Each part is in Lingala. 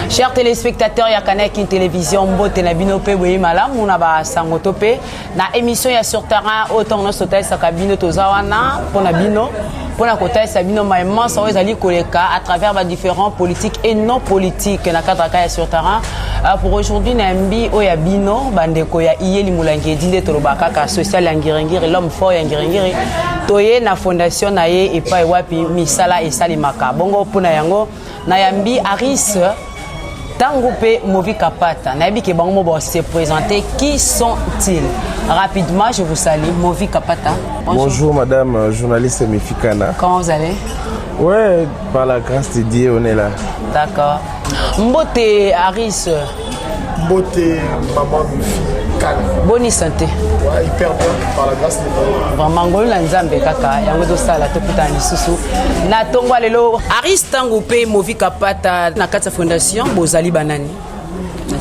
Chers téléspectateurs ya Canal Kin Télévision, mbote na bino pe boye malamu na ba sango to pe na émission ya sur terrain oyo ntango nyonso totalisaka bino, toza wana mpona bino, mpona kotalisa bino maemansa oyo ezali koleka à travers ba différents politiques et non politiques na cadre kaka ya sur terrain. Pour aujourd'hui, nayambi oyo ya bino bandeko ya Iyeli Molangi Edi, nde toloba kaka social ya Ngiringiri, l'homme fort ya Ngiringiri. Toye na fondation na ye epai wapi misala esalemaka bongo. Mpona yango nayambi Aris Ntango mpe Movi Kapata. Nayebi ke bango mo se présenter. Qui sont-ils? Rapidement, je vous salue. Movi Kapata, bonjour. Bonjour madame journaliste Mifikana. Comment vous allez? Ouais, par la grâce de Dieu, on est là. D'accord. Mbote Aris. Mbote maman Mifikana. Bonne santé? Ouais, hyper bien, par la grâce de Dieu. Vraiment, ngolu na Nzambe kaka yango ezosala tokutana lisusu na ntongo ya lelo. Aris Ntango mpe Movi Kapata, na kati ya fondation bozali banani?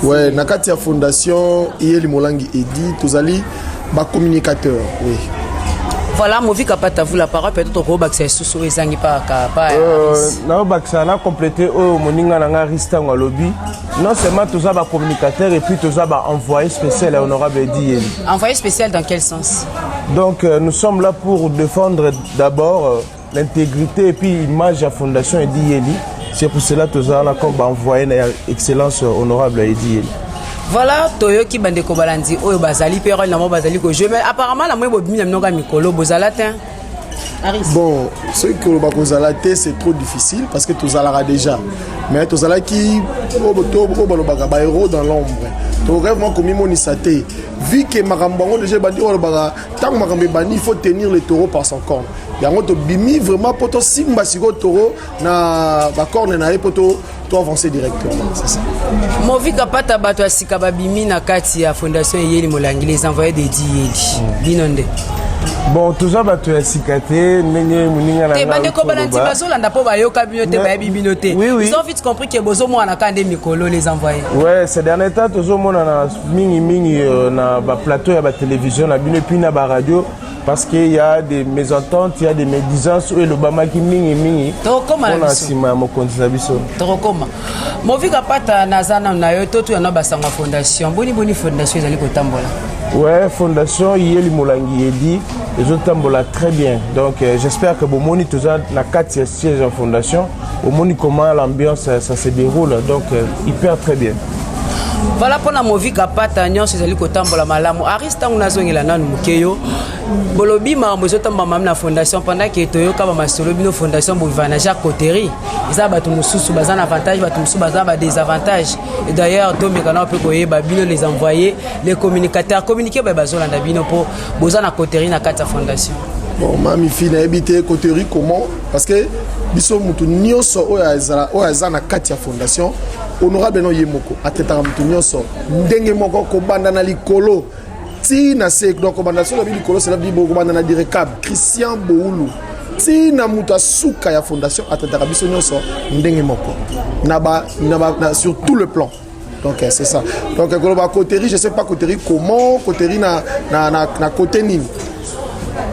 Ouais, na kati ya fondation Iyeli Molangi Edi, tozali ba communicateur, oui. Voilà, Movi Kapata, vous la parole. Peut-être okobakisa lisusu oyo ezangi paka pa. Naobakisa na compléter oyo moninga na nga Aris Ntango alobi. Non seulement toza bacommunicateur, et puis toza baenvoyé spécial ya honorable Edi Yeli. Envoyé spécial dans quel sens? Donc nous sommes là pour défendre d'abord l'intégrité et puis image ya fondation Edi Yeli. C'est pour cela toza wana comme baenvoyé na ya excellence honorable Edi Yeli. Voilà, toyoki bandeko balandi oyo bazali mpe rôle na bango bazali kojouer. Mais apparemment na moi bobimi na bino kaka mikolo, bozala te, Aris? Bon, soki koloba kozala te, c'est trop difficile parce que tozalaka déjà, mais tozalaki oyo balobaka bahéros dans l'ombre. Tokoki vraiment komimonisa te vu que makambo yango déjà ebandi. Oyo balobaka, ntango makambo ebandi, il faut tenir le taureau par son corne. Yango tobimi vraiment mpo tosimba sikoyo taureau na bacorne na ye mpo to avancer directement, c'est ça. Movi Kapata, bato ya sika babimi na kati ya fondation Eyeli Molangi, les envoyés d'Edi Yeli, bino nde? Bon, toza bato ya sika te, ndenge moninga na te nga bandeko auti balandi koloba. Bazolanda mpo bayoka bino te, bayebi bino te. Oui. Ils ont vite compris que bozomwana kaka nde mikolo, les envoyés. Ouais, ces derniers temps tozomonana mingimingi na baplateau ya batélévision na bino et puis na baradio, parce que y a des mésententes, il y a des médisances oyo elobamaki mingimingi Tokokóma na mpona biso. nsima ya mokonzi na biso. Tokokóma. Movi Kapata, naza nanu na yo. Totuya na basango ya fondation. Boni boni fondation ezali kotambola? Ouais, fondation Yeli Molangi Edi ezotambola très bien. Donc j'espère que bomoni, toza na kati ya siège ya fondation, omoni comment l'ambiance ça se déroule. Donc hyper très bien. Voilà, mpona Movi Kapata nyonso ezali kotambola malamu. Aris Ntango, nazongela nanu moke yo. Bolobi makambo ezotambola malamu na fondation, pendant ke toyoka bamasolo bino fondation boviva na Jacques coterie, eza bato mosusu baza na avantage, bato mosusu baza na badésavantage. Et d'ailleurs tomeka nao mpe koyeba bino, les envoyés, les communicateurs, communiqué baye bazolanda bino, mpo boza na coterie na kati ya fondation. Bon, mami fi, nayebi te coterie comment, parce que biso motu nyonso oyo azala, oyo aza na kati ya fondation, honorable no ye moko atetaka motu nyonso ndenge moko, kobanda na likolo ti na se. Donc kobanda, soki lobi likolo, cela veut dire kobanda na direcab Christian Boulu ti na moto asuka ya fondation, atetaka biso nyonso ndenge moko na, sur tout le plan. Donc c'est ça. Donc koloba coterie, je sais pas coterie comment, coterie na côté nini?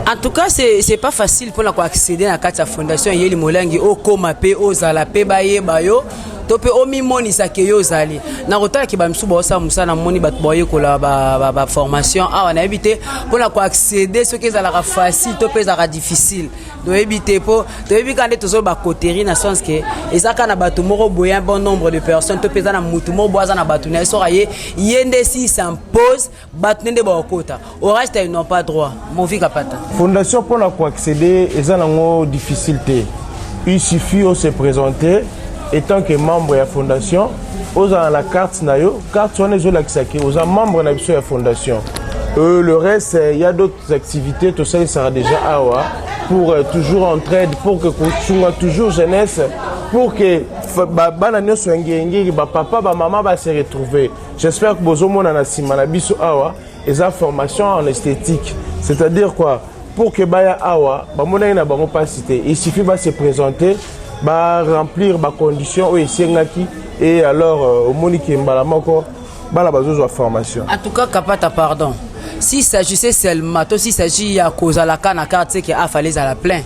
En tout cas, c'est pas facile mpona koaccéder na kati ya fondation Eyeli Molangi, okóma mpe ozala mpe bayeba yo to mpe omimonisaka yo ozali na kotalaki. Bamisusu baosala mosala, namoni bato baoyekola baformation awa. Nayebi te mpona koaccéder soki ezalaka facile to mpe ezalaka difficile, toyebi te, mpo toyebi kaka nde tozoloba coterie na sens ke eza kaka na bato moko boye, un bon nombre de personnes, to mpe eza na mutu moko boye aza na bato na ye. Soki aye, ye nde si s'impose, bato nde nde bakokota, au reste ils n'ont pas droit. Movi Kapata. Fondation, mpona koaccéder eza nango difficile te. Il suffit ose présenter étant que membre ya fondation, ozala na carte na yo. Carte wana ezolakisa ke oza membre na biso ya fondation. Le reste, il y a d'autres activités tosalisaka déjà awa pour toujours entraide, pour que kosunga toujours jeunesse, pour que bana nyonso ya Ngiringiri, bapapa, bamama base retrouver. J'espère que bozomona na nsima na biso awa eza formation en esthétique. C'est-à-dire quoi? Pour que baya awa, bamonaki na bango mpasi te. Il suffit base présenter, baremplir bacondition oyo esengaki, et alors omoni ke mbala moko bana bazozwa formation. En tout cas, Kapata, pardon, s'il s'agissait seulement to s'il s'agit ya kozalaka na carte, c'est que afale ezala plein.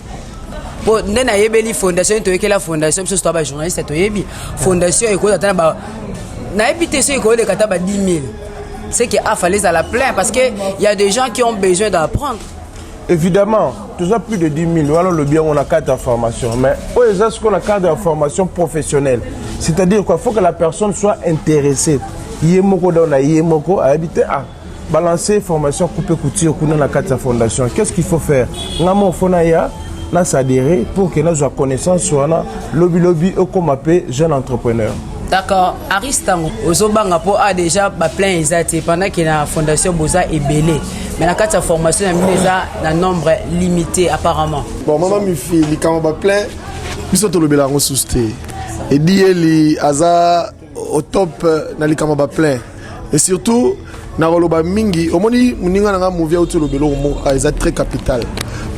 Po nde nayebeli fondation, toyekela fondation, biso toa bajournaliste, toyebi fondation ekoza ata na ba, nayebi te soki ekoyoleka ata ba 10 000. C'est que afale ezala plein, parce que il y a des gens qui ont besoin d'apprendre. Évidemment, toza plus de 10 000 wana. Olobi yango na cadre ya formation, mais oyo eza sikoyo na cadre ya formation professionnelle, c'est-à-dire quoi? Faut que la personne soit intéressée ye moko. Donc na ye moko ayebi te, ah, balancer formation coupe couture kuna na kati ya fondation, qu'est-ce qu'il faut faire? Nga mo fo naya nasadhérer pour que nazwa connaissance wana, lobilobi okóma mpe jeune entrepreneur. D'accord. Aris, ntango ozobanga mpo a déjà baplein eza te, pendant ke na fondation boza ebele, mais na kati ya formation na bino eza na nombre limité apparemment. Bon, mama Mifi, likambo baplein, biso tolobela yango susu te. Eddy Yeli aza au top na likambo baplein. Et surtout nakoloba mingi, omoni moninga na nga movi auti oloba eloko moko eza très capital.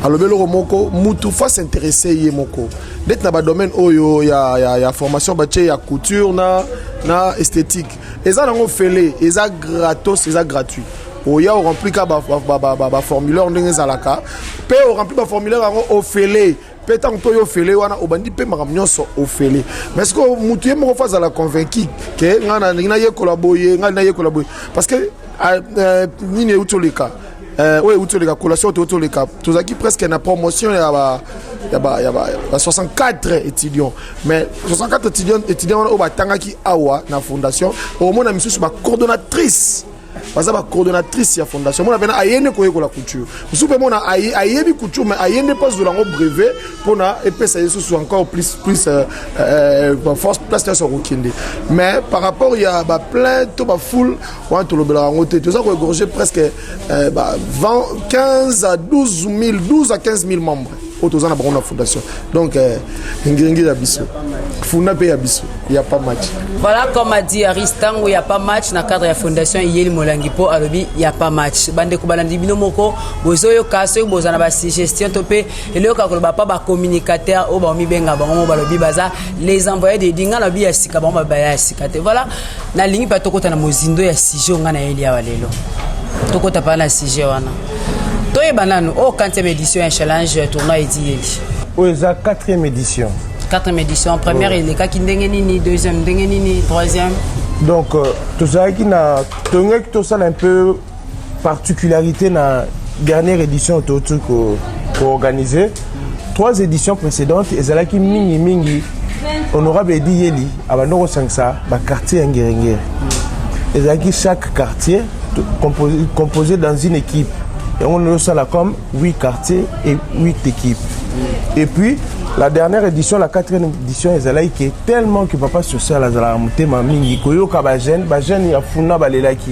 Alobi eloko moko: mutu faut s'intéresser ye moko. Ndeti na badomaine oyo ya formation batie ya couture na esthétique, eza nango fele, eza gratos, eza gratuit. Oya, orempli ka baformulaire ndenge ezalaka, mpe orempli baformulaire yango ofele. Mpe ntango mpe oyo ofele wana, obandi mpe makambo nyonso ofele. Mais sikoyo mutu ye moko faut azala convaincu ke ngai nalingi nayekola boye, ngai nayekola boye, parce que nini euti oleka, oyo euti oleka, collation oyo euti oleka, tozalaki presque na promotion ya ba 64 étudiants. Mais 64 étudiants wana oyo batangaki awa na fondation, omona misusu bacoordonnatrice, baza bacoordonnatrice ya fondation. Mona mpena aye nde koyekola couture, mosusu mpe mona ayebi couture, mais aye nde mpo azwela yango brevet mpona epesa ye susu encore plus force, place nyonso akokende. Mais par rapport ya baplein to bafoule wana, tolobelaka yango te. Toza koégorger presque ba 20, 15 à 12 000, 12 à 15 000 membres oyo toza na bango na fondation. Donc Ngiringiri ya biso, Funa mpe ya biso, ya pas match. Voilà, comme a dit Aris Tango, y a pas match na cadre ya fondation Yeli Molangi, po alobi y a pas match. Bandeko balandi, bino moko bozoyoka. Soki boza na basuggestion to mpe eloko ya koloba, pa bacommunicateur oyo baomibenga bango mo balobi baza les envoyés de dinga, lobi ya sika, bango babaya ya sika te. Voilà, nalingi mpe tokota na mozindo ya sujet oyo ngai nayeli awa lelo. Tokota mpa na sujet wana, toyeba nanu oyo 4e édition ya challenge tournoi Eddy Yeli. Oyo eza 4e édition. Quatrième édition. Première elekaki ndenge nini? Deuxième ndenge nini? Troisième? Donc tozalaki na, tolingaki tosala un peu particularité na dernière édition touti koorganiser. Trois éditions précédentes ezalaki mingimingi honorable Eddy Yeli abandi kosangisa baquartier ya Ngerengere. Ezalaki chaque quartier composé dans une équipe. Yango nyosala comme 8 quartiers et 8 équipes. Et puis la dernière édition, la quatrième édition, ezalaki ke tellement que papa social azalaka motema mingi koyoka bajeune, bajeune ya Funa balelaki,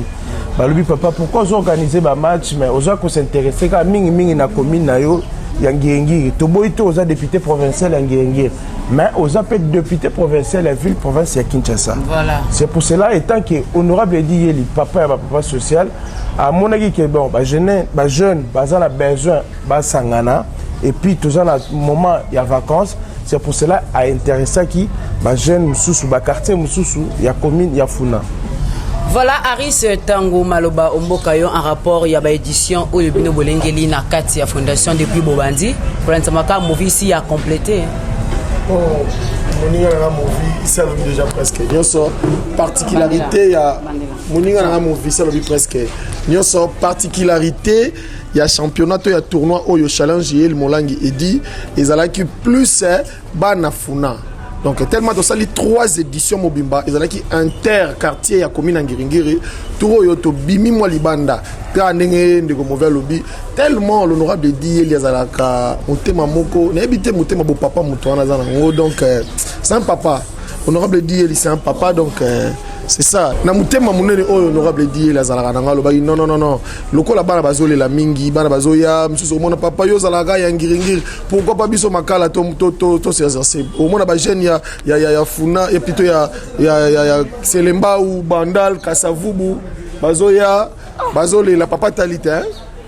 balobi: "Papa, pourquoi ozoorganiser bamatch, mais oza kos'intéresser kaka mingimingi na commune na yo ya Ngiringiri? Toboyi te, oza député provincial ya Ngiringiri, mais oza mpe député provincial ya ville province ya Kinshasa." C'est pour cela, étant que honorable Eddy Yeli, papa ya bapapa social, amonaki ke bon, bajeune, bajeune baza na besoin basangana, et puis toza na moment ya vacances. C'est pour cela aintéressaki bajeune mosusu, baquartier mosusu ya commune ya Funa. Voilà, Aris Ntango, maloba omboka yo en rapport ya baédition oyo bino bolengeli na kati ya fondation depuis bobandi kolandisa movisi ya complété. Bon, moninga nanga movi isi alobi déjà presque nyonso. Particularité ya moninga nanga movi isi alobi presque nyonso. Particularité ya championnat to ya tournoi oyo challenge Yeli Molangi Eddy ezalaki plus bana Funa. Donc tellement tosali trois éditions mobimba ezalaki inter quartier ya commune ya Ngiringiri, tour oyo tobimi mwa libanda kaka ndenge ndeko movi alobi. Tellement l'honorable Eddy Yeli azalaka motema moko, nayebi te, motema bopapa, moto wana aza nango. Donc c'est un papa, honorable Eddy Yeli, c'est un papa. Donc c'est ça, na motema monene oyo honorable Eddy Yeli azalaka nango, alobaki: "Non, non, non, non, lokola bana bazolela mingi, bana bazoya misusu, omona papa yo ozalaka ya Ngiringiri, pourquoi pas biso Makala tos'exercer?" Omona bajeune ya Funa ya plutôt ya Selembau, Bandal, Kasavubu, bazoya bazolela: "Papa, tali te,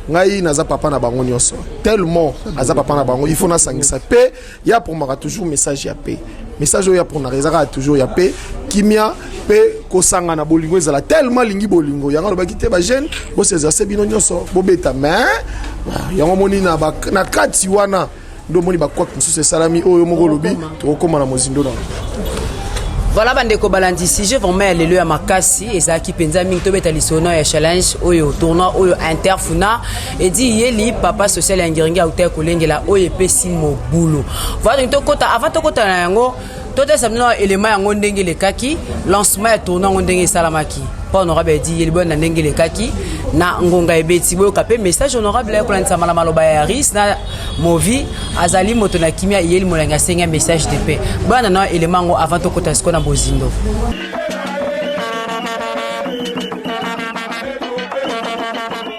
ngai naza papa na bango nyonso." Tellement aza papa na bango, il faut nasangisa mpe ya promaka toujours message ya paix. Message oyo ya promaka eza kaka toujours ya paix, kimia mpe kosangana, bolingo ezala. Tellement alingi bolingo, yango alobaki te: "Bajeune, bos'exercer bino nyonso, bobeta." Mais yango moni na kati wana Nde omoni bakwake mosusu esalami oyo moko olobi, tokokóma na mozindo nango. Voilà, bandeko balandi, sujet vraiment ya lelo ya makasi ezalaki mpenza mingi. Tobeta lisolo ya challenge oyo, tournoi oyo Interfuna. Eddy Iyeli, papa social ya Ngiringi, auta kolengela oyo epesi mobulu. Voilà, donc tokota, avant tokota na yango, totesa bino élément yango ndenge elekaki, lancement ya tournoi yango ndenge esalamaki mpo honorable Eddy Iyeli boyo na ndenge elekaki na ngonga ebeti. Boyoka mpe message honorable ya kolandisama na maloba ya Ris na Movi azali moto na kimia. Iyeli Molangi asengi message de paix. Bana na élément yango avant tokota sikoyo na bozindo.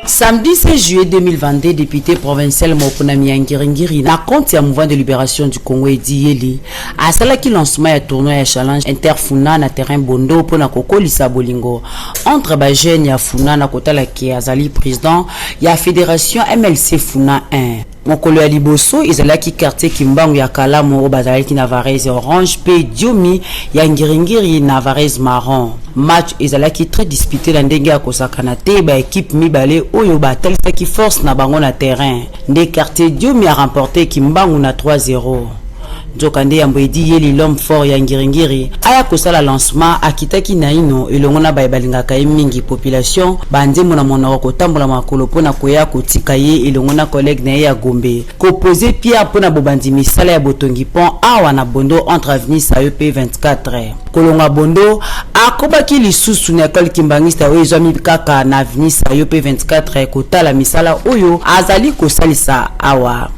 Samedi 16 juillet 2022, député provincial moponami ya Ngiringiri na compte ya Mouvement de Libération du Congo, Eddy Iyeli, asalaki lancement ya tournoi ya challenge Interfuna na terrain Bondo mpona kokolisa bolingo entre bajeune ya Funa na kotalaki azali président ya fédération MLC Funa 1. Mokolo ya liboso ezalaki quartier Kimbangu ya Kalamu oyo bazalaki na vareuse orange mpe Diomi ya Ngiringiri na vareuse marron. Match ezalaki très disputé na ndenge ya kosakana te. Baekipe mibale oyo batalisaki force na bango na terrain nde quartier Diomi a remporté Kimbangu na 3-0. Nzokande yambo Eddy Iyeli, l'homme fort ya Ngiringiri, aya kosala lancement, akitaki naino elongo na baye balingaka ye mingi, population, banzembo na monoko, kotambola makolo mpona koya kotika ye elongo na collègue na ye ya Gombe kopose pierre mpona bobandi misala ya botongi pont awa na Bondo entre avenue Sayo mpe 24. Kolonga Bondo, akobaki lisusu na ekole Kimbangista oyo ezwami kaka na avenue Sayo mpe 24 kotala misala oyo azali kosalisa awa,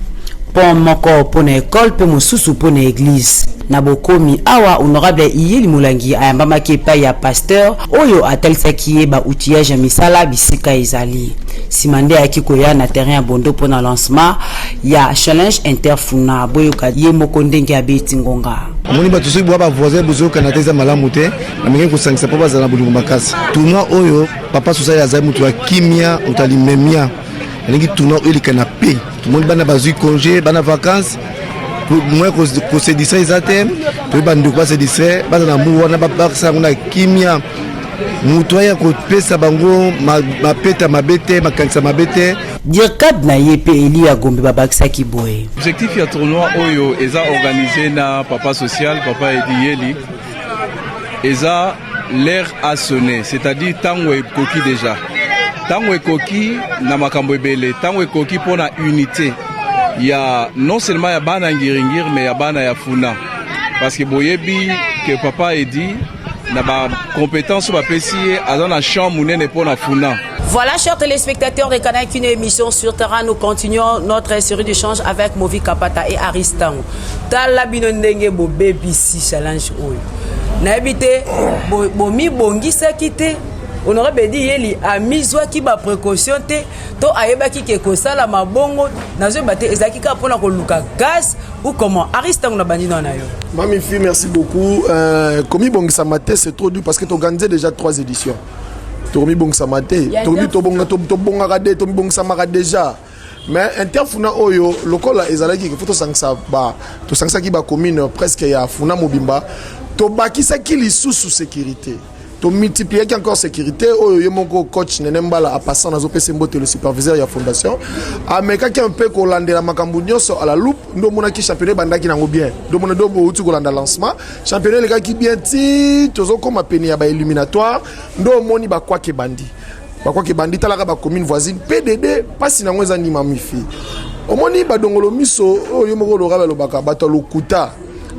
pont moko mpo na ekole mpe mosusu mpo na église. Na bokomi awa, honorable Iyeli Molangi ayambamaki epai ya pasteur oyo atalisaki ye baoutillage ya misala bisika ezali. Nsima nde ayaki koya na terrain ya Bondo mpo na lancement ya challenge Interfuna. Boyoka ye moko ndenge abeti ngonga. Omoni bato soki bwa bavoisin bozokana te, eza malamu te. Namekaki kosangisa mpo bazala na bolingo makasi. Tournoi oyo, papa social azali moto ya kimia, moto ya limemia. Alingi tournoi oyo eleka na pe tomoni bana bazwi congé, bana vacance, moyen kose distraire eza te. Toyebi bandeko base distraire, baza na amour wana, basala yango na kimia. Moto aya kopesa bango mapeta mabe te, makanisa mabe te. Dircab na ye mpe eli ya Gombe babakisaki boye. Objectif ya tournoi oyo eza organisé na papa social, papa Eddy Iyeli, eza l'heure a sonné, c'est-à-dire ntango ekoki déjà, ntango ekoki na makambo ebele, ntango ekoki mpona unité ya non seulement ya bana Ngiringiri mais ya bana ya Funa, parce que boyebi que papa Eddy na bacompétence oyo bapesi ye aza na champ monene mpo na Funa. Voilà, chers téléspectateurs de Canal, une émission sur terrain. Nous continuons notre série d'échanges avec Movi Kapata et Aristango. Tala bino ndenge bobebisi challenge oyo. Nayebi te bomibongisaki te. Honorable Eddy Iyeli amizwaki baprécaution te to ayebaki ke kosala mabongo nazoyeba te, ezalaki kaka mpona koluka gaz ou comment? Aristango, na bandi na yo. Mami Fi, merci beaucoup. Komibongisama te, c'est trop dur parce que tu organisé déjà trois éditions. Tokomibongisama te, tobongaka de, tomibongisamaka déjà. Mais Interfuna oyo, lokola ezalaki faut tosangisa ba tosangisaki bacommune presque ya Funa mobimba, tobakisaki lisusu sécurité, tomultipliaki encore sécurité oyo ye moko coach Nene Mbala apassant, nazopesa mbote, le superviseur ya fondation, amekaki un peu kolandela makambo nyonso à la loupe. Nde omonaki championnat ebandaki nango bien, nde omona nde outi kolanda lancement, championnat elekaki bien ti tozokóma pene ya baéliminatoire. Nde omoni bakwaki ebandi, bakwaki ebandi. Talaka bacommune voisine pdd, mpasi nango eza ndima mifi. Omoni badongolo miso oyo yo moko oloka, balobaka bato ya lokuta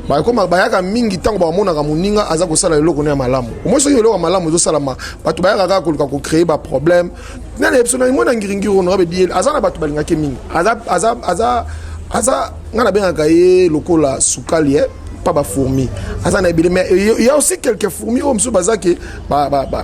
bakoma bayaka mingi ntango bamonaka moninga aza kosala eloko ne ya malamu. Omoi soki eloko ya malamu ezosalama, bato bayaka kaka koluka kocréer baproblème. Nani yebiso na mwana Ngiringiri, honorable Eddy aza na bato balingaki mingi, aza aza aza aza ngai nabengaka ye lokola sukali pa bafourmi aza na ebele. Mais il y a aussi quelques fourmis oyo mosusu baza ke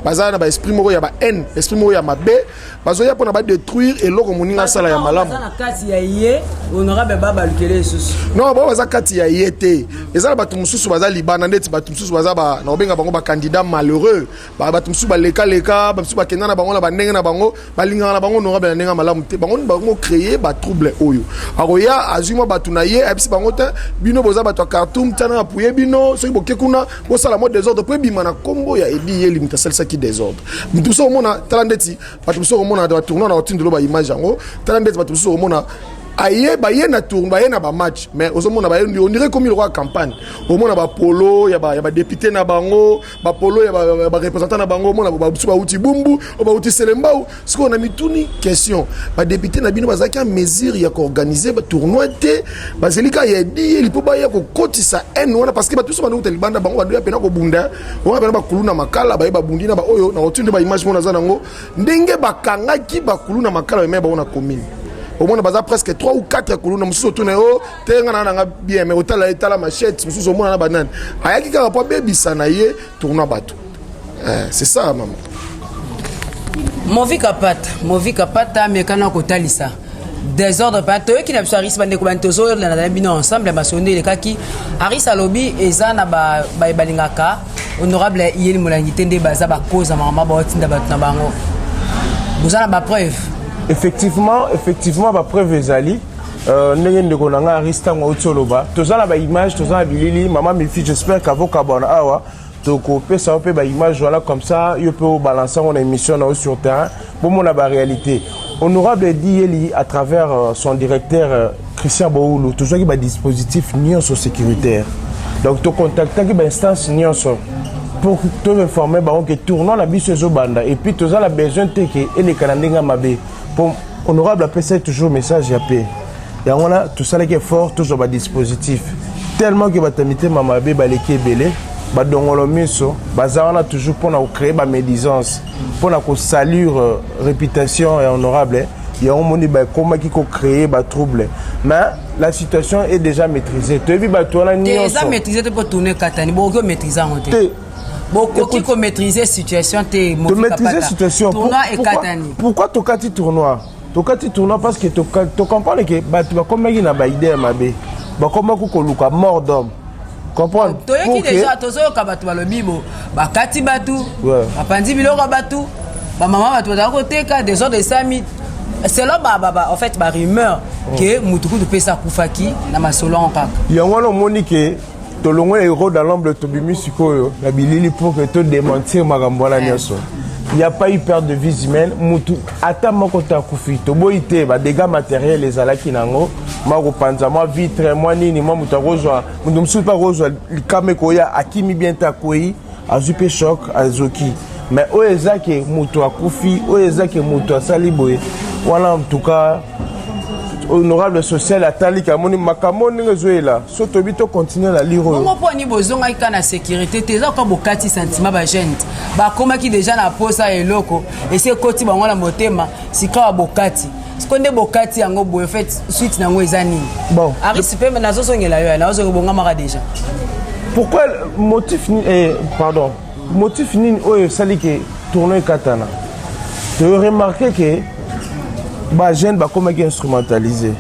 baza na baesprit moko ya bahaine, esprit moko ya mabe, bazoya mpona badétruire eloko moninga asala ya malamu. Na kati ya ye honorable babalukele lisusu? Non, bao baza kati ya ye te. Eza na bato mosusu baza libanda, ndeti bato mosusu baza na kobenga bango bacandidat malheureux. Bato mosusu balekaleka, bamosusu bakenda na bango na bandenge na bango, balingaka na bango honorable na ndenge ya malamu te. Bango bango créer batrouble oyo akoya azwi mwa bato na ye, ayebisi bango te: "Bino boza bato ya Khartoum, tia na apuye bino, soki boke kuna bosala mwa désordre po ebima na nkombo ya Eddy Iyeli, moto asalisaki désordre." Moto mosusu okomona, tala ndeti bato mosusu okomona batournoi na otindelo baimage yango, tala ndeti bato mosusu okomona. Aye, baye na tour, baye na bamatch, mais ozomona baye, on dirait komi lokola campagne. Omona bapolo ya badéputé na bango, bapolo ya bareprésentant na bango. Omona babiso bauti Bumbu, oyo bauti Selembao. Sikoyo na mituni question: badéputé na bino bazalaki en mesure ya koorganiser batournoi te? Bazeli kaka ya Eddy Iyeli mpo baya kokotisa haine wana, parce que bato biso bandouta libanda, bango bandoya mpena kobunda wana, mpena bakulu na makala baye babundi na baoyo. Na kotindi baimage mona aza nango, ndenge bakangaki bakulu na makala, bamema bango na commune. Omona baza presque 3 ou 4 kuluna. Mosusu otuna yo te, nga na nanga bien, mais otala ye, tala machette. Mosusu omona na banani ayaki kaka mpo abebisa na ye tournoi bato. C'est ça, mama. Movi Kapata, Movi Kapata, mekana kotalisa désordre mpe toyoki na biso Aris. Bandeko bani, tozolanda na bino ensemble masolo nde elekaki. Aris alobi eza na balingaka honorable Iyeli Molangi te, nde baza bakoza makambo, baotinda bato na bango. Boza na bapreuve? Effectivement, effectivement, bapreuve ezali. Ndenge ndeko na ngai Aris ntango auti oloba, toza na baimage, toza na bilili. Mama Mifi, j'espère kavokabwana awa, tokopesa yo mpe baimage wana, comme ça yo mpe obalance yango na émission na yo Sur Terrain, bomona baréalité. Honorable Eddy Iyeli, à travers son directeur Christian Boulu, tozwaki badispositif nyonso sécuritaire. Donc tocontactaki bainstance nyonso pour toinforme bango ke tournoi na biso ezobanda, et puis toza na besoin te ke eleka na ndenge ya mabe, po honorable apesaki toujours message ya paix. Yango wana tosalaki effort, tozwa badispositif, tellement ke bato ya mitema mabe baleki ebele, badongolo miso baza wana toujours mpona kocréer bamédisance, mpona kosalir réputation ya honorable. Yango moni bakomaki kocréer batrouble, mais la situation est déjà maîtrisée. Toyebi bato wana nyonso. Eza maîtrisé te, mpo tournoi ekatani. Bokoki omaîtrise yango te. Bokoki komaîtrise situation te. Tomaîtrise situation. Tournoi ekatani. Pourquoi tokati tournoi? Tokati tournoi parce que tocomprendre ke bato bakomaki na baidée ya mabe, bakomaki koluka mort d'homme, comprendre. Toyoki déjà, tozoyoka bato balobi bo bakati bato, bapanzi biloko ya bato, bamama, bato bazala koteka, désordre esami selon ba, en fait, barumeur ke mutu kutu mpesa akufaki na masolo yango kaka. Yango wana omoni ke tolongwe héros dans l'ombre, tobimi sikoyo na bilili pour que todémentir makambo wana nyonso. Il n'y a pas eu perte de vies humaines, mutu ata moko te akufi. Toboyi te, badégâts matériel ezalaki nango, mwa kopanza mwa vitre, mwa nini, mwa moto akozwa, moto mosusu mpe akozwa likama ekoya, akimi bien te, akwei, azwi mpe choc, azoki. Mais oyo eza ke moto akufi, oyo eza ke moto asali boye wana, en tout cas honorable social ataliki, amoni makambo ndenge ezoyela. So toyebi, tocontinue na lire oyo. Bongo mpo ani bozongaki kaka na sécurité te? Eza kaka bokati sentiment. Bajeune bakomaki déjà na posa ya eloko, esi ekoti bango na motema. Sikawa bokati, siko nde bokati yango boye, fait suite nango eza nini? Bon. Arisi mpe nazozongela yo, nazozonga bongamaka déjà. Pourquoi motif pardon, motif nini oyo esali ke tournoi ekatana? Toremarke ke bajeune bakomaki instrumentalisé,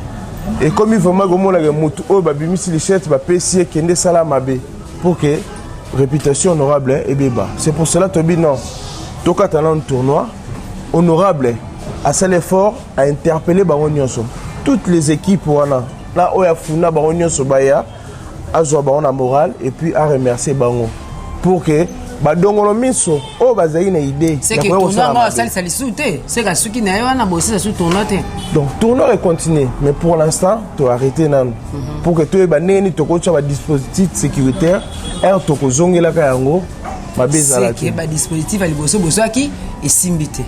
ekomi vraiment komonaka motu oyo babimisi lichette, bapesi ye, kende esala mabe pour que réputation honorable ebeba. C'est pour cela tobi non, tokata nano tournoi. Honorable asali effort, ainterpellé bango nyonso, toutes les équipes wana na oyo afunda, bango nyonso baya, azwa bango na morale et puis aremercier bango pour que badongolo miso oyo bazali na idée. Seke tournoi yango asalisa lisusu te, seke asuki na ye wana, bosisa su tournoi te. Donc tournoi econtinue, mais pour l'instant toarrêté nanu pour que toyeba ndenge nini tokotia badispositif sécuritaire aire tokozongelaka yango mabe ezala te. Badispositif ya liboso bozwaki esimbi te.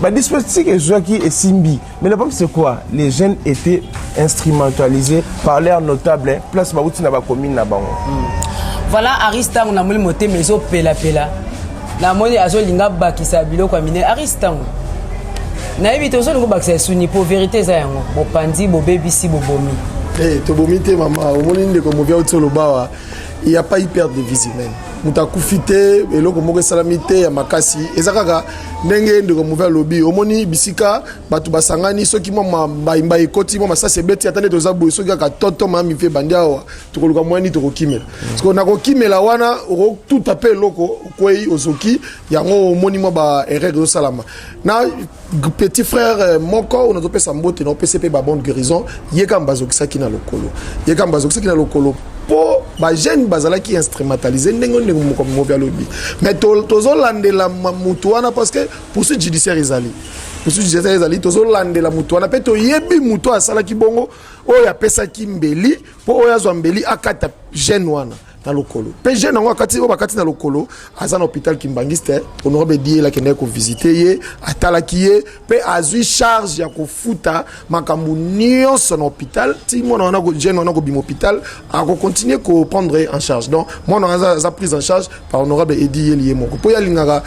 Badispositif ezwaki esimbi, mais le problème, c'est quoi? Les jeunes étaient instrumentalisés par leur notable, place bauti na bacommune na bango. Voilà, Aris ntango namoni motema ezopelapela, namoni azolinga bakisa biloko ya minene. Aris ntango nayebi te, ozolinga obakisa esuni po vérité eza yango, bopandi, bobebisi, bobomi. Hey, tobomi te, mama. Omoni ndeko movi auti oloba awa, il y a pas eu perte de vies humaines, moto akufi te, eloko moko esalami te ya makasi. Eza kaka ndenge ndeko movi alobi. Omoni bisika bato basangani, soki mwa mbaimbai ekoti, mwa masasi ebeti, ata nde toza boye, soki kaka toto mami mpe ebandi awa, tokoluka mwani, tokokimela. Parce na kokimela wana, okotuta mpe eloko, okwei, ozoki. Yango omoni mwa ba erreur ezosalama. Na petit frère moko oyo nazopesa mbote, na opesa mpe babonne guérison, ye kaka bazokisaki na lokolo, ye kaka bazokisaki na lokolo mpo bajeune bazalaki instrumentalisé ndenge ndenge moko mobi alobi. Mais tozolandela mutu wana parce que poursuite judiciaire ezali. Poursuite judiciaire ezali, tozolandela motu wana mpe toyebi motu oyo asalaki bongo, oyo apesaki mbeli mpo oyo azwa mbeli akata jeune wana na lokolo. Mpe jeune yango akati, oyo bakati na lokolo, aza na hôpital Kimbangiste. Honorable Diel akendaki kovisite ye, atalaki ye mpe azwi charge ya kofuta makambo nyonso na hôpital ti mwana wana, jeune wana kobima hôpital, akocontinue koprendre ye en charge. Donc mwana wana aza prise en charge par honorable Edi Yeli ye moko, mpo ye alingaka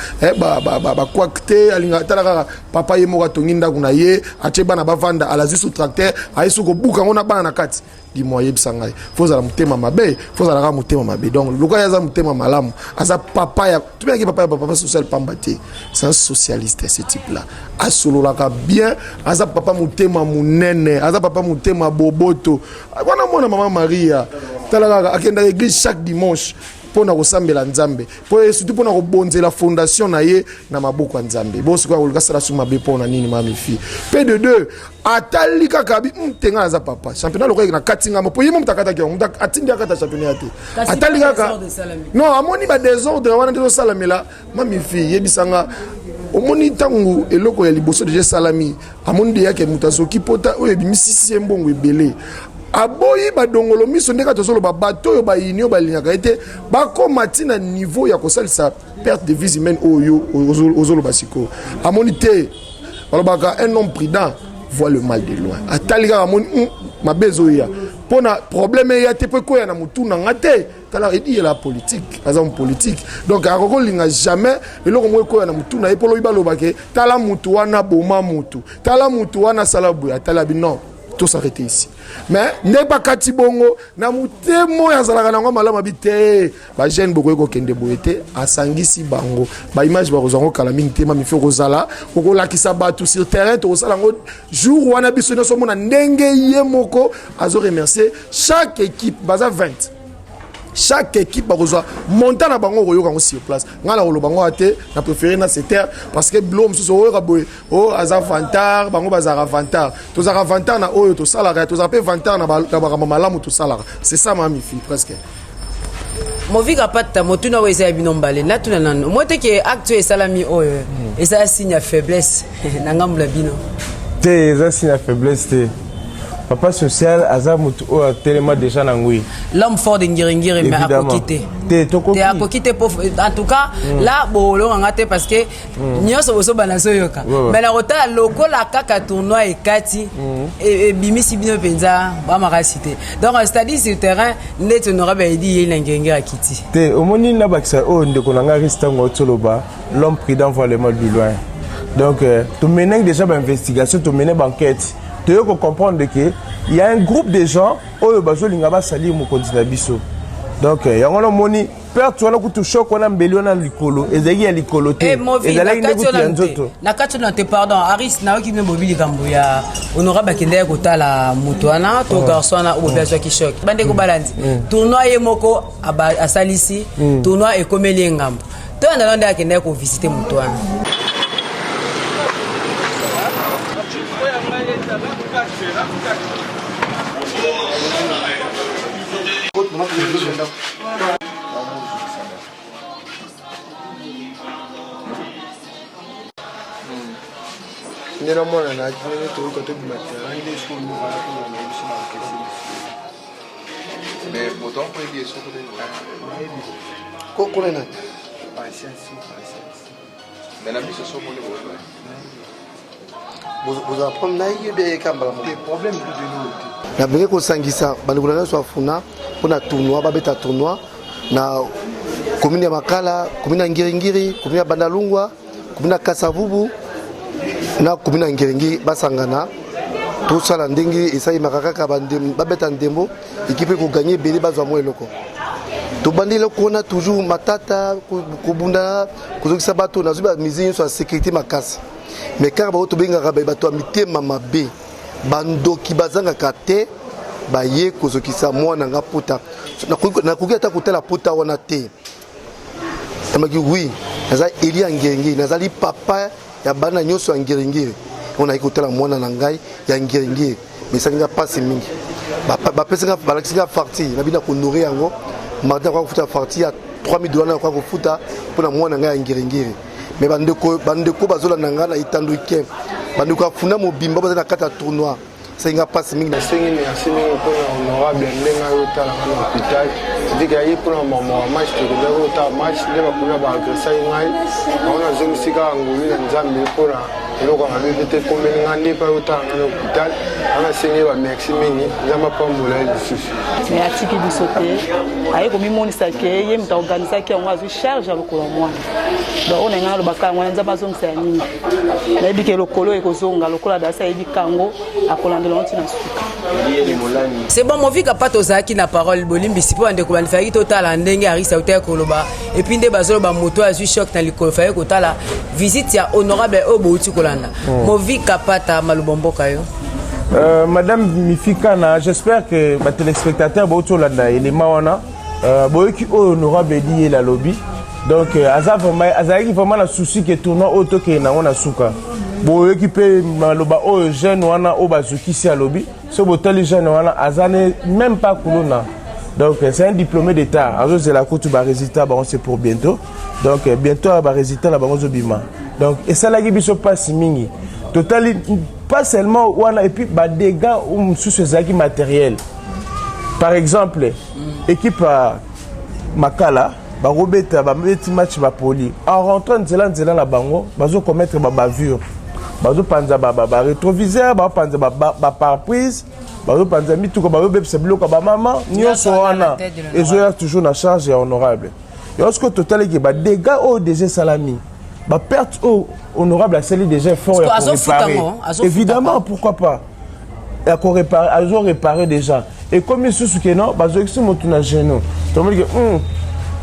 bakwak te, alingaka tala kaka papa ye moko atongi ndako na ye, atie bana bavanda, alazwi su tracteur, aye su kobuka yango na bana na kati. Dimo ayebisa ngai, fo ozala motema mabe, fo ozala kaka motema mabe. Donc lokola ye aza motema malamu, aza papa ya tobengaki papa ya papa social pamba te, c'est un socialiste, ce type là asololaka bien, aza papa motema monene, aza papa motema boboto wana. Mwana mama Maria, tala kaka, akendaka église chaque dimanche mpona kosambela Nzambe, mpo surtout mpona kobonzela fondation na ye na maboko ya Nzambe. Bo sikoyo akoluka asala su mabe mpo na nini? Mami fi mpe de deux atali kaka bi tenga aza papa championnat lokola na kati ngambo, mpo ye mo moto akataki yango, moto atindi akata championnat te. Atali kaka non, amoni badésordre wana nde tosalamela. Mami fi, yebisanga, omoni ntango eloko ya liboso deja esalami, amoni deyake moto azoki pota oyo ebimisisi ye mbongo ebele, aboyi badongolo miso. Ndenge tozoloba, bato oyo bayini oyo balingaka ye te bakóma ntina niveau ya kosalisa perte de vies humaine oyo ozoloba sikoyo. Amoni te, balobaka un homme prudent voit le mal de loin. Atali kaka, amoni mabe ezoya, mpona problème eya te mpo ekoya na motu na nga te. Tala, Edi yela politique, aza mo politique, donc akoki kolinga jamais eloko moko ekoya na motu na ye mpo lobi balobake tala mutu wana boma mutu, tala mutu wana asala boye. Atali abi non, to s'arrêter ici. Mais nde bakati bongo na motema oyo azalaka nango malamu, abi te, bajeune bokoki kokende boye te. Asangisi bango, baimage bakozwa yango kala mingi te. Mami fi, okozala okolakisa bato sur terrain, tokosala yango jour wana, biso nyonso omona ndenge ye moko azoremercier chaque équipe. Baza 20, chaque équipe bakozwa montant na bango, okoyoka yango sur place. Ngai na koloba ngo te, na préféré na se taire, parce que biloko mosusu oyoka boye oyo aza vantard. Bango bazalaka vantard, tozalaka vantard na oyo tosalaka, tozalaka mpe vantard na makambo malamu tosalaka. C'est ça, mami fi, presque. Movika pata, motuna oyo eza ya bino mbale. Natuna nano mo te ke acte oyo esalami oyo eza signe ya faiblesse na ngambo na bino? Te, eza signe ya faiblesse te. Papa social aza motu oyo atelema déjà na ngwi. L'homme fort de Ngiringiri, mais akoki te. Te, tokoki. Te, akoki te po en tout cas là bolonganga te, parce que nyonso bozoba nazoyoka, mais na kotala lokola kaka tournoi ekati, ebimisi bino mpenza bamakasi te. Donc c'est-à-dire sur terrain ndeti honorable Edi Yei na Ngiringiri akiti. Te, omoni, nabakisa oyo ndeko na ngai Ris, ntango otoloba l'homme prudent voit le mal du loin. Donc tomenaki déjà bainvestigation, tomene baenquête, toyei kocomprendre que il y a un groupe de gens oyo bazolinga basalir mokonzi na biso. Donc yango namoni perte wana, kutu choc wana, mbeli wana likolo ezalaki ya likolo te, ezalaki nde kutu ya nzoto. Na kati wana te, pardon Aris, nayoki bino bobi likambo ya honorable akendaki kotala moto wana to garçon wana oyo bobi azwaki choc. Bandeko balandi, tournoi ye moko asalisi tournoi ekomeli ye ngambo. To yanda nde akendaki kovisite moto wana. Nde namona na ndenge toyoka tobima terrain nde soki mpona biso bakesi biso. Mais moto mpo yebi esoko te kuna nani? Patience, patience. Mais na miso so omoni boyeba. Bozala problème na ye be yeka mbala moko. Problème kutu eloko te. Nabenge kosangisa bandeko na nyonso ya Funa mpona tournoi, babeta tournoi na commune ya Makala, commune ya Ngiringiri, commune ya Bandalungwa, commune ya Kasavubu na commune ya Ngiringiri. Basangana, tosala ndenge esalemaka kaka, babeta ndembo, ekipe ekoganye ebele bazwa mwa eloko. Tobandi eloko wana, toujours matata, kobundana, kozokisa bato. Nazwi bamesure nyonso ya sécurité makasi, mais kaka bango tobengaka bato ya mitema mabe, bandoki bazangaka te, baye kozokisa mwana nga pota. Nakoki ata kotala pota wana te. Namaki oui, naza eli ya Ngiringiri, nazali papa ya bana nyonso ya Ngiringiri. Oyo nayaki kotala mwana na ngai ya Ngiringiri, mais esali nga mpasi mingi. Bapesi nga, balakisi nga facture na bino ya kohonorer yango. Mardi nakoka kofuta facture ya 3000 dollars, nakoka kofuta mpona mwana ngai ya Ngiringiri. Mais bandeko, bandeko bazolanda ngai na etando ike. Bandeko ya Funa mobimba baza na kati ya tournoi. Esali nga mpasi mingi. Nasengi merci mingi mpona honorable ndenge aye otala nga na hôpital, c'est-à-dire aye mpona makambo ya match. Tokendaki otala match nde bakuna baagresaki ngai bango. Nazongisi kaka ngolu na Nzambe mpona eloko ya mabe mpe te ekomeli ngai nde mpe aye otala ngai na hôpital wana. Nasengi ye bamerci mingi, Nzambe apambola ye lisusu. Mais atiki biso te, aye komimonisa ke ye moto aorganisaki yango, azwi charge ya lokolo ya mwana. Donc oyo na ngai alobaka yango wana, Nzambe azongisa ya mingi. Nayebi ke lokolo ekozonga lokola dasi ayebi kango akolandela yango ntina suka. C'est bon, Movika pa tozalaki na parole. Bolimbisi mpo bandeko balifaki totala ndenge Arisa autaki koloba et puis nde bazoloba moto azwi choc na likolo. Fallait kotala visite ya honorable oyo bouti kolanda. Movika Pata, maloba mboka yo. Madame Mifikana, j'espère que ba téléspectateurs bauti olanda élément wana, boyoki oyo honorable Edi ye alobi. Donc aza vraiment, azalaki vraiment na souci ke tournoi oyo tokende nango na suka. Boyoki mpe maloba oyo jeune wana oyo bazokisi alobi. So botali jeune wana, aza ne même pas kuluna. Donc c'est un diplômé d'état, azozela kutu barésultat bango, c'est pour bientôt. Donc bientôt barésultat na bango ezobima. Donc esalaki biso mpasi mingi. Totali pas seulement wana, et puis badégâts mosusu ezalaki matériel. Par exemple, équipe ya Makala bakobeta, babeti match, bapoli en rentrant nzela nzela na bango, bazokommettre babavure, bazopanza barétroviseur, bazopanza bapare-brise, bazopanza mituka, bazobebisa biloko ya bamama nyonso. Wana ezoya toujours na charge ya honorable. Yango soki totalaki badégâts oyo déjà esalami, baperte oyo honorable asali déjà effort ya koréparer, évidemment, pourquoi pas ya koréparer, azoréparer déjà. Ekomi lisusu ke non, bazokisi motu na genou. Tomoni ke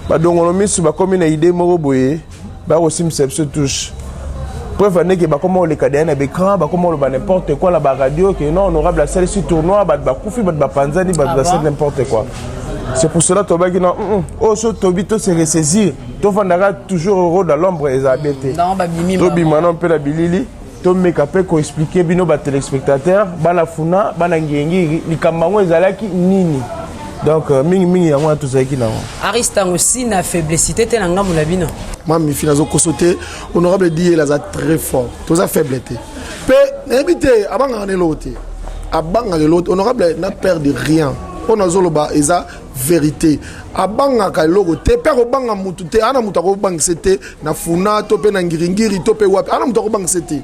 badongolo miso bakomi na idée moko boye, bakosimisa biso touche. Preuve andeke bakoma koleka deya na baécran, bakoma koloba n'importe quoi na baradio ke non, honorable asalisi tournoi, bato bakufi, bato bapanzani, bato basali n'importe quoi. C'est pour cela tobaki non, oyo so tobi tose ressaisir, tofandaka toujours heureux dans l'ombre, ezala bien te. Tobima no mpe na bilili, tomeka mpe koexpliquer bino batéléspectateur, bana Funa, bana Ngengiri, likambo yango ezalaki nini. Donc mingimingi yango wana tozalaki nango. Aristango si na faiblessité te na ngambo na bino. Ma Mifi, nazokoso te. Honorable Diyel aza très fort, toza faible te. Mpe nayebi te, abangaka na eloko te, abangaka eloko te. Honorable n'a peur de rien. Mpo nazoloba eza vérité, abangaka eloko te mpe akobanga mutu te. Ana moto akobangisa te na Funa to mpe na Ngiringiri to mpe wapi, ana moto akobangisa te.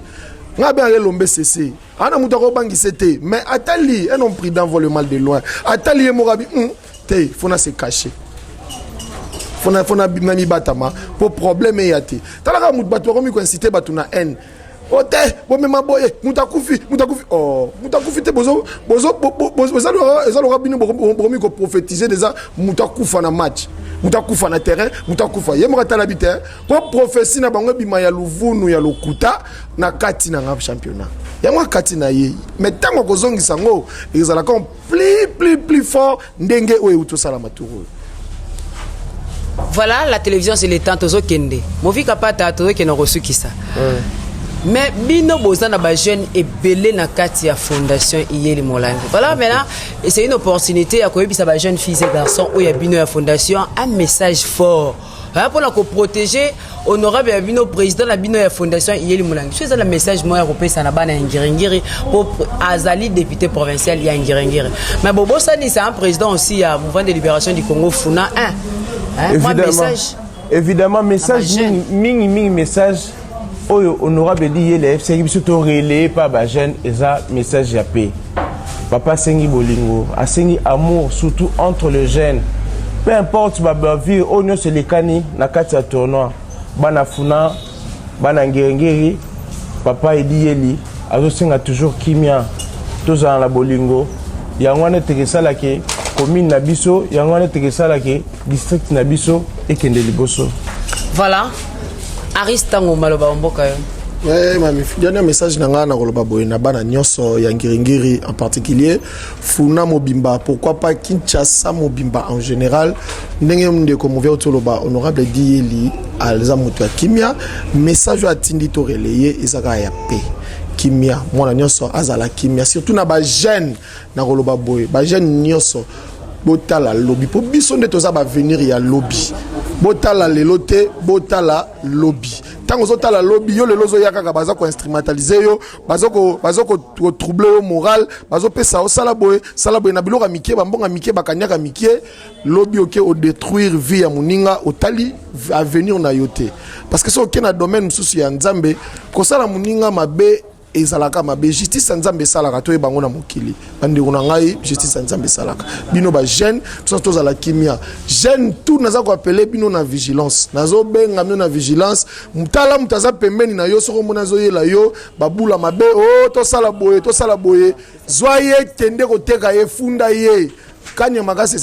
Ngai abengaka elombe sese, ana moto akobangisa te. Mais atali, un homme prudent voit le mal de loin. Atali ye moko abi te, faut na se cacher, fona na mibatama mpo problème eya te. Talaka moto, bato bakomi koinciter bato na haine. O te, bomema boye, moto akufi, moto akufi. Oh, moto akufi te. Eza loka bino bokomi koprophétiser déjà moto akufa na match, moto akufa na terrain, moto akufa. Ye moko atalabi te mpo prophétie na bango ebima ya luvunu, ya lokuta na kati na nga championnat yango akati na ye. Mais ntango akozongisa yango, ezalaka plus plus plus fort ndenge oyo euti osalama tour oyo. Voilà, la télévision c'est le temps. Tozokende, Movika Pata, tozokende kosukisa. Mais bino boza na bajeune ebele na kati ya fondation Iyeli Molangi. Voilà, maintenant et c'est une opportunité ya koyebisa bajeune filles et garçons oyo ya bino ya fondation un message fort mpona koprotéger honorable ya bino, président na bino ya fondation Iyeli Molangi. So eza na message moko ya kopesa na bana ya Ngiringiri, mpo azali député provincial ya Ngiringiri, mais bobosanisa un président aussi ya Mouvement de libération du Congo Funa 1, hein, mwa message. Évidemment, message mingi mingi, message oyo honorable Edi Yele ayebisaki biso torelayer pa bajeune eza message ya paix. Papa asengi bolingo, asengi amour, surtout entre les jeunes. Peu importe babavure oyo nyonso elekani na kati ya tournoi, bana Funa, bana Ngiringiri, papa Edi Yeli azosenga toujours kimia, tozala na bolingo. Yango wana eteke esalaki commune na biso, yango wana eteke esalaki district na biso ekende liboso. Voilà, Aris, ntango maloba mboka yo. Ouais, mami, dernier message na ngai na koloba boye na bana nyonso ya Ngiringiri, en particulier Funa mobimba, pourquoi pas Kinshasa mobimba en général. Ndenge ndeko movi auti oloba, honorable Diyeli aza moto ya kimia. Message oyo atindi to relayer eza kaka ya paix, kimia. Mwana nyonso azala kimia, surtout na bajeune. Na koloba boye, bajeune nyonso botala lobi, mpo biso nde toza baavenir ya lobi. Botala lelo te, botala lobi. Ntango Ntango ozotala lobi, yo lelo ozoya kaka, baza koinstrumentaliser yo, baza kotroubler yo moral, bazopesa osala boye, sala boye na biloko ya mike, bambongo ya mike, bakaniaka mike. Lobi oke odétruire vie ya moninga, otali avenir na yo te, parce que soki oke na domaine mosusu ya Nzambe, kosala moninga mabe ezalaka mabe. Justice ya Nzambe esalaka, toyeba yango na mokili. Bandeko na ngai, justice ya Nzambe esalaka. Bino bajeune, biso tozala kimia. Jeune tout, naza koappeler bino na vigilance, nazobenga bino na vigilance. Tala moto aza pembeni na yo, soki omoni azoyela yo babula mabe, o tosala boye, tosala boye, zwa ye, kende koteka ye, funda ye. Kanya makasi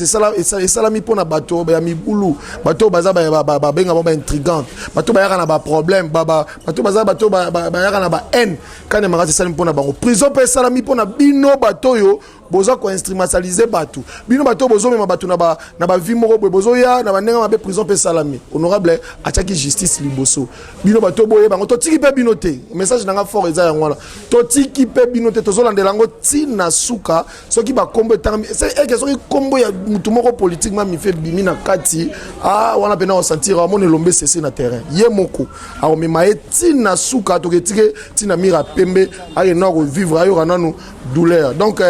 esalami mpona bato ya mibulu, bato baza babenga bango baintrigante, bato bayaka na baproblème, bato baza bato bayaka na bahaine. Kanya makasi esalami mpona bango. Prison mpe esalami mpona bino bato oyo boza koinstrumentaliser bato, bino bato oyo bozomema bato na bavie moko boye, bozoya na bandenge mabe. Prison mpe esalami. Honorable atiaki justice liboso. Bino bato boyeba yango, totiki mpe bino te. Message na nga fort eza yango wana: totiki mpe bino te, tozolandela yango ntina suka. Soki bakombo etangami eke, soki kombo ya mutu moko politique ma mife ebimi na kati a wana, mpena osentir amona elombe sese na terrain, ye moko akomema ye ntina suka. Toketike ntina mira pembe, akende kovivre, ayoka nanu douleur. Donc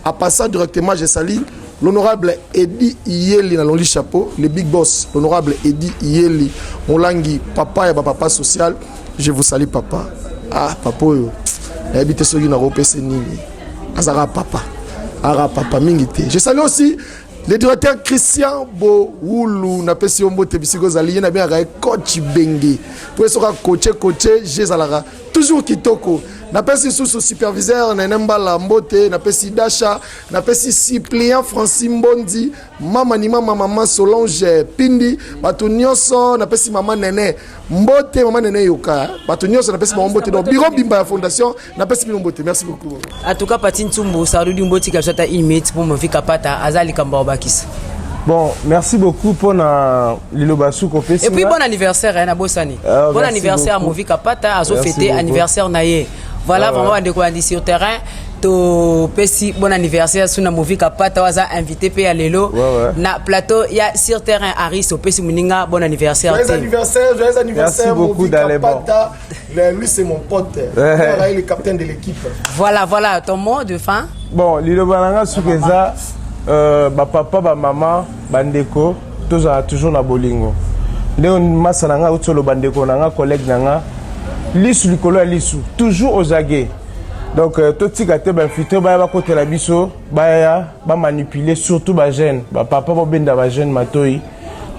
en passant directement, je salue l'honorable Eddy Iyeli na Longi Chapeau, le big boss, l'honorable Eddy Iyeli Molangi, papa ya bapapa social. Je vous salue, papa. Ah, papa oyo nayebi te soki nakopesa nini, azalaka papa, aka papa mingi te. Je salue aussi le directeur Christian Bowulu, napesi yo mbote bisika ozali. Ye nabengaka ye coach Benge, po soki akoche coache je ezalaka toujours kitoko. Napesi lisusu superviseur Nene Mbala mbote, napesi Dasha, napesi suppliant Francis Mbondi, mama ni mama, mama Solange Pindi, bato nyonso. Napesi mama Nene mbote, mama Nene Yoka, bato nyonso napesi bango mbote. Donc bureau bimba ya fondation, napesi bino mbote. Merci beaucoup. En tout cas, Pati Ntsumbu Sarudi, mbotika biso ata une minute mpo Movika Pata aza likambo ya kobakisa. Bon, merci beaucoup mpona liloba suka opesi. Et puis bon anniversaire, hein, nabosani. Ah, bon merci anniversaire à beaucoup. Movika Pata, azo Merci fêter beaucoup. anniversaire na ye. Voilà, Ah, vraiment ouais. bandeko bandi sur terrain, topesi bon anniversaire su na Movika Pata oyo aza invité mpe ya lelo na plateau ya sur terrain. Aris, opesi moninga bon anniversaire Joyeux te. anniversaire, joyeux anniversaire. Merci beaucoup, Movika Dalebo. Pata. Lui, c'est mon pote. Ouais. Il est le capitaine de l'équipe. Voilà, ton mot de fin. Bon, liloba na nga soki eza bapapa, bamama, bandeko, tozala toujours na bolingo. Ndenge masa na nga auti oloba, ndeko na nga, collègue na nga, lisu likolo ya lisu, toujours ozage. Donc totika te bainfiltré baya bakotela biso, baya bamanipuler surtout bajeune. Bapapa, bobenda bajeune matoi,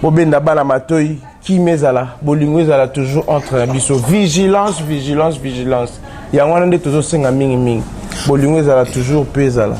bobenda bana matoi. Kimia ezala, bolingo ezala toujours entre na biso. Vigilance, vigilance, vigilance, yango wana nde tozosenga mingimingi. Bolingo ezala toujours mpe ezala.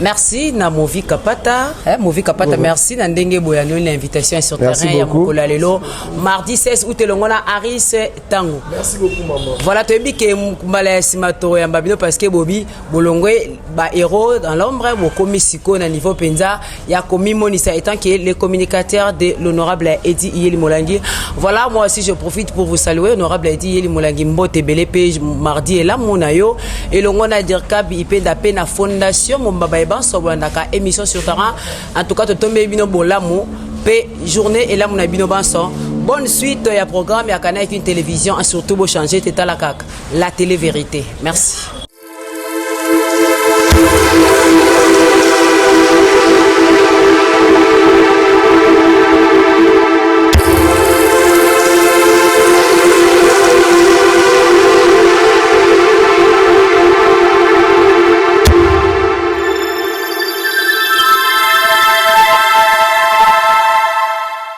Merci na Movi Kapata, eh, Movi Kapata. Merci na ndenge boyanoli na invitation sur Merci terrain ya beaucoup. mokolo ya lelo mardi 16 août, elongo na Aris Tango. Merci beaucoup, maman. Voilà, toyebi ke mbala ya nsima toyamba bino, parce que bobi bolongwe bahéros dans l'ombre, bokomi sikoyo na niveau mpenza ya komimonisa étant que le communicateur de l'honorable Eddy Iyeli Molangi. Voilà, moi aussi je profite pour vous saluer, honorable Eddy Iyeli Molangi. Mbote ebele mpe mardi elamu na yo elongo na Dirkab Ipenda mpe na fondation Mombaba ebanso bolandaka émission sur terrain. En tout cas, totombeli bino bolamu mpe journée elamu na bino banso. Bonne suite ya programme ya Canal Kin Télévision, surtout bochanger te, tala kaka la télé vérité. Merci.